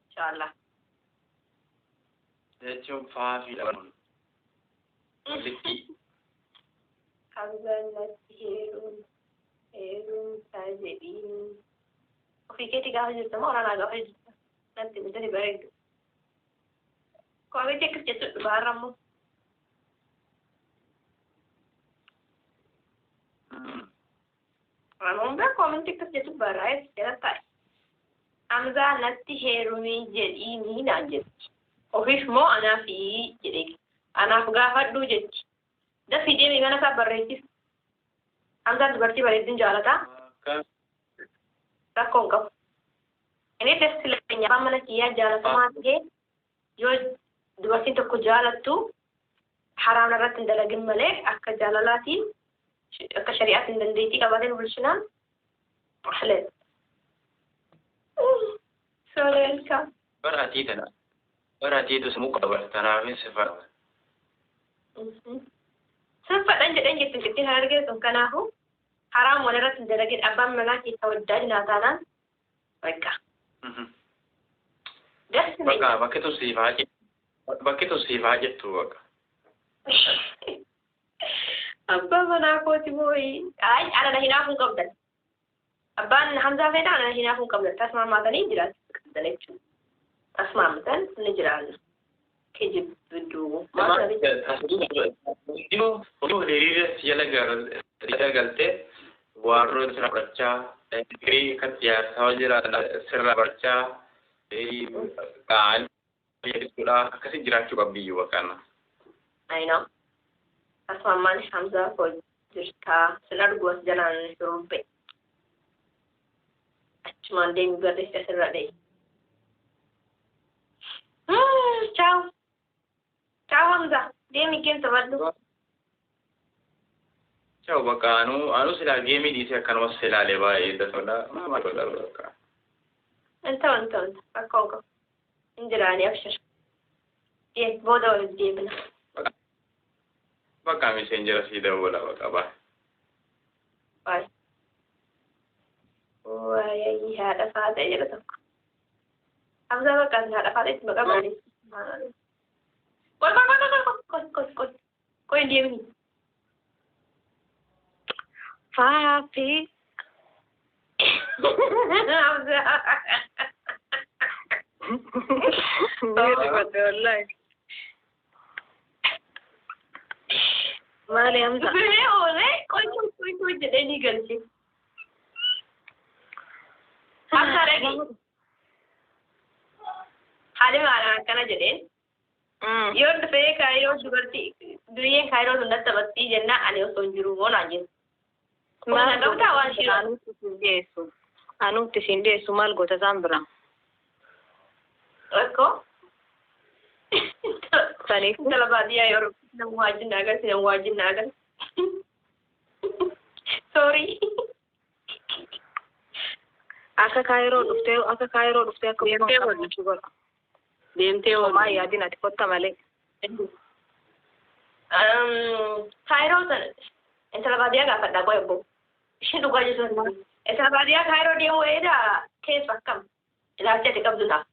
Inshallah. Jechuun faafiidha kun. Walitti. Hamzaan natti heerumtaa jedhiin. Ofii keetii gaafa jirtu moo waraanaa gaafa jirtu? Natti mudate bareedu. Koomitii akkas jettu dhugaarra immoo. Ramuun bira koomitii akkas jettu barraa'ee jala taa'e. Hamzaa natti heerumii jedhiinii naan jetti. Ofiif moo anaafii jedhee. Anaaf gaafadhuu jetti. Dafii deemii mana isaa barreessif. Hamzaan dubartii bareedduun jaalataa. Rakkoo hin qabu. Inni ደስ ይለኛል. Abbaan mana kiyyaa jaalatamaa ta'ee yoo dubartiin tokko jaalattu haraam irratti hin dalagin malee akka jaalalaatiin akka shari'aatiin dandeettii qabaateen bulchinaan ahlan. So welcome. Bara atii tana. Bara atiitu sammuu qaba. Tanaafin si fadha. Sun fadhan jedhan jettu jettee kan arginu sun kanaafu haraam wal irratti hin dalagin abbaan manaa keessaa waddaa jinaa taanaan bakka. ደስ Bakka bakki tun siif haa jettu. Bakki tun siif haa jettu bakka. Abbaa manaa kooti mooyi. Ay, ana na hinaafuu hin qabdan. Abbaan Hamzaa fedha ana na hinaafuu hin qabdan. Tasmaammatanii jiraachuu qabdan jechuudha. Tasmaammatan ni jiraanna. Kijibduu. Hiriira jala galtee waarroo sirra barachaa fikirii kan siyaasa jira sirra barachaa qaanii akkasii jiraachuu qabdi iyyuu bakka. I know. Tasmaammaan Hamzaa koo jirtaa. Sin argu as jalaan shurrubbee. Achumaan deemi barreesse asirra dha'e. Ciao. Ciao Hamza. Deemi game taphadhu. Ciao bakka anuu silaa geemii dhiisee akkanumas ilaalee baay'ee dasoodha. Maama godha bakka. Inta inta inta rakkoo hin qabu. Hin jiraani abshir. Booda walitti deebina. Bakka miseenjera sii dawwala bakka baay'ee. Baay. Waayee haadha faatee jedha tokko. Hamzaa bakka haadha faatee itti maqaa barreessi. Qoy qoy qoy qoy qoy qoy qoy qoy hin deemini. Faafi. Hamzaa. Ni wallahi. Maali Hamza? Dubbii oolee qoy qoy qoy qoy jedhee ni galche. Hamzaa dhaqi. Haadha maadhaan akkana jedheen. Yoo dhufee kaayiroo dubartii duriyyeen kaayiroo sun natti taphattii jennaan ani osoo hin jiru moo naan jettu. Maal Qabdaa waan shiroo. Anuutti siin dhiyeessu. Anuutti siin dhiyeessu maal goota isaan bira? Rakkoo. Saniif. Intala baadiyyaa yeroo nama wajjin naa galti nama wajjin naa galti. Sorry. Akka kaayiroo dhuftee akka kaayiroo dhuftee akka Deemtee oolu. Deemtee oolu. Homaa yaadin ati kotta malee. Kaayiroo sana intala baadiyyaa gaafadhaa qoy obbo. Isheen dhugaa jirtu intala baadiyyaa kaayiroo deemuu eedaa keessa akkam ilaalcha ati qabdu naaf.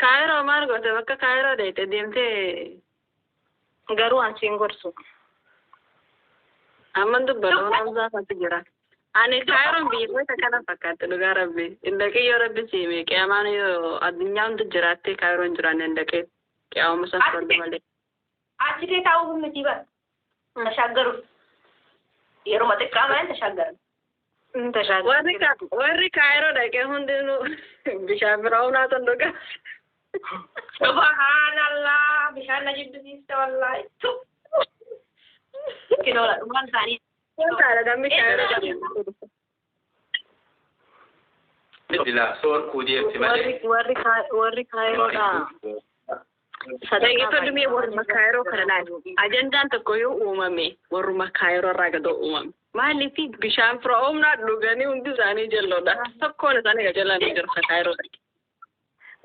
Kaayiroo maal goote bakka kaayiroo deemte deemtee Garuu an siin gorsu. Amman dubbatu Hamzaa fa'aatu jira. Ani kaayiroon biyya keessa kana fakkaatti dhugaa rabbi. Indaqee yoo rabbi siime qiyaamaan yoo addunyaa hundi jiraattee kaayiroon jiraanne indaqee qiyaamuma san fudhadhu malee. Achi kee taa'uu miti bara. Tashaaggaruuf. Yeroo xiqqaa malee tashaaggaran. Warri kaayiroo dhaqee hundinuu bishaan firaa'uunaa san dhugaa. Subhaanallah bishaan na jibbisiiste wallaahi. Kinoola dhugaan isaanii. Wantaadha namni kaayiroo dhaqee. Silaa soorkuu deemti malee. Warri kaayiroodhaa. Dhaggeeffadhu mee warruma kaayiroo kana laali. Ajandaan tokko yoo uumame warruma kaayiroo irraa gad uumame. Maaliif bishaan firaa'uunaa dhuganii hundi isaanii jalloodha. Tokkoon isaanii jalaan hin jiru kaayiroo dhaqe.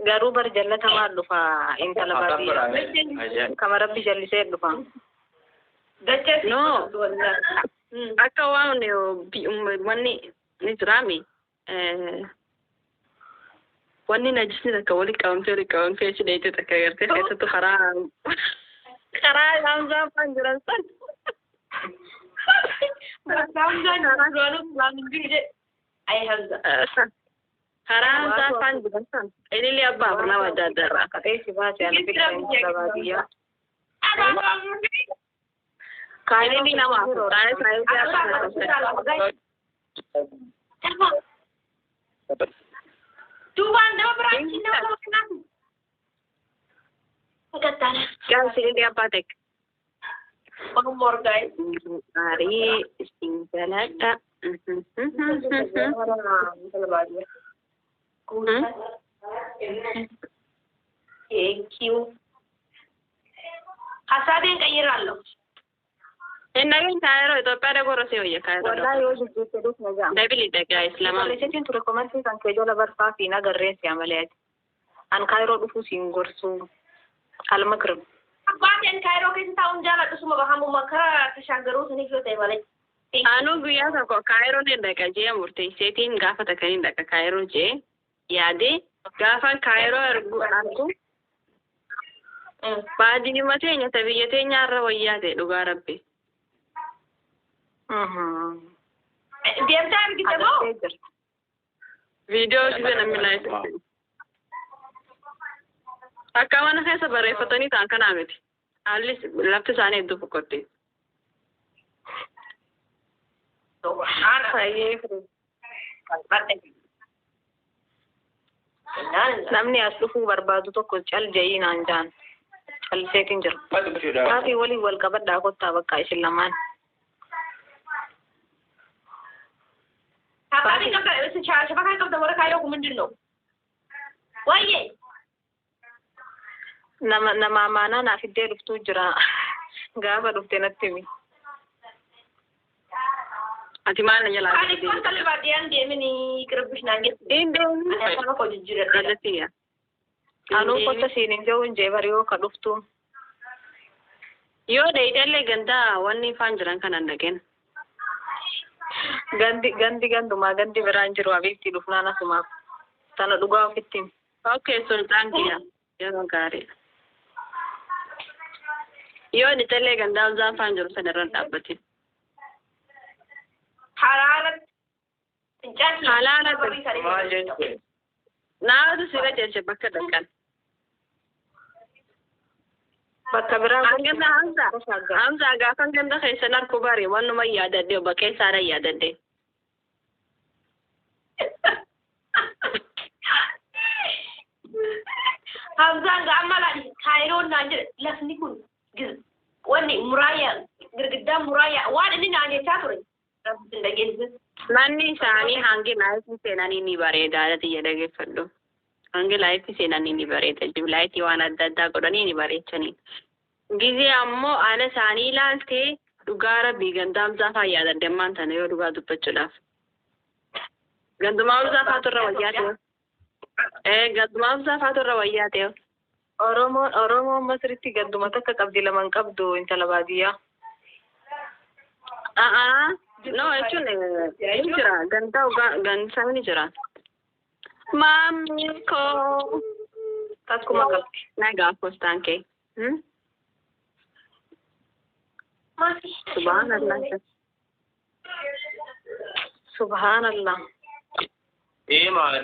Garuu bar jallatamaa dhufa intala baadiyyaa. Kama rabbi jallisee dhufa. Dachee No. Akka waan wanni ni jiraami. Wanni najisni takka walitti qabamtee achi dheeyte takka gartee keessattuu karaa Hamzaan faan jiran san. Hamzaan duraanuu islaan hin jiru jedhe. Ay Hamza. Karaa Hamzaan faan jiran san. Ilillee abbaa afur nama adda adda irraa. Qaxee si baase ani fikira intala baadiyyaa. Ilillee nama afur. Kaayee abbaa afur. Duubaan nama biraachi nama kanaatu. Gattana. Guys, ilillee abbaa tek. One more, guys. Gaarii isin jaladha. Intala baadiyyaa. Thank you. ሀሳቤን ቀይራለሁ። Innagin Kaayiroo Itoophiyaa dhaquu wayya Kaayiroo. Wallaahi yoo jijjiirte dhufna ja'a. Dabiliidha guys lama. Barreessitiin ture komantii kan kee jala barfaa fi nagarreen si amalee ati. An Kaayiroo dhufuu siin gorsuu. Almakrib. Abbaateen Kaayiroo keessa taa'uun jaaladhu suma bahamuma karaa tashaaggaruu saniif yoo ta'e malee. Anuu guyyaa tokko Kaayiroon hin dhaqa jee murteesseetiin gaafa takka hin dhaqa Kaayiroo jee yaadee gaafa Kaayiroo argu baadiyyuma teenya ta biyya teenya irra wayyaa ta'e dhugaa rabbi. Deemtee argite moo? Viidiyoo gisee namni laayif. Akka mana keessa barreeffatanii ta'an kanaa miti. Haalli lafti isaanii hedduu boqqotte. Subhaana. Namni as dhufuu barbaadu tokko cal ja'ii naan jaan. Calliseetiin jira. Kaafii waliin wal qabadhaa kottaa bakka isin lamaan. ሀሳቤን qabda shafakaa qabda warra Kaayiroo kun ምንድን ነው? ወይዬ Nama amaanaa naaf iddee dhuftuu jira. Gaafa dhufte natti himi. Ati maal na jalaa? Ani kun intala baadiyyaan deemini qirbish naan jette. Hin deemni. Ani saba koo jijjiiradhe. Gallatiyya. Anuu kotta siin hin jiru hin jee bari yoo ka dhuftu. Yoo dheeydellee gandaa wanni ifaan jiran kanan dhaqeen. Gandi gandumaa gandi biraan jiru abiibtii dhufnaan asumaaf. Tana dhugaa ofitti himi. Okay, sultaan kiyya. Yeroo gaarii. Yoo dheeydellee gandaa uzaan faan jiru sana irra dhaabbatin. Halaala fincaan Halaala. Maal jette? Naatu si qajeelche bakka dhaqan. Bakka biraa Hanganda Hamza. Hamza gaafan ganda keessan harku bari wannuma yaadadde bakka isaadha yaadadde. Hamzaan amma laali Kaayiroon naan jedhe lafni kun wanni muraayyaa girgiddaan muraayyaa waan inni naan jechaa ture. Rabbi sin dhageessise. Manni isaanii hangi laayifii seenanii ni bareeda tiyya dhageeffadhu. Hangi laayifii seenanii ni bareeda. Laayitii waan adda addaa godhanii ni bareechanii. Gizee ammoo haala isaanii ilaaltee dhugaa rabbii ganda Hamzaa faa yaadadde ammaan tana yoo dhugaa dubbachuudhaaf. Gandumaa Hamzaa faatu irra wayyaa ta'e. Ee, gandumaa Hamzaa faatu irra wayyaa ta'e. Oromoon Masritti ganduma takka qabdi laman qabdu intala baadiyyaa. A'aa. No, jechuun ni jira. Ganda ganda ni jira. Maamni koo. Takkuma qabdi. Nagaa postaan kee. Subhanallah. Subhanallah. Ee, maali?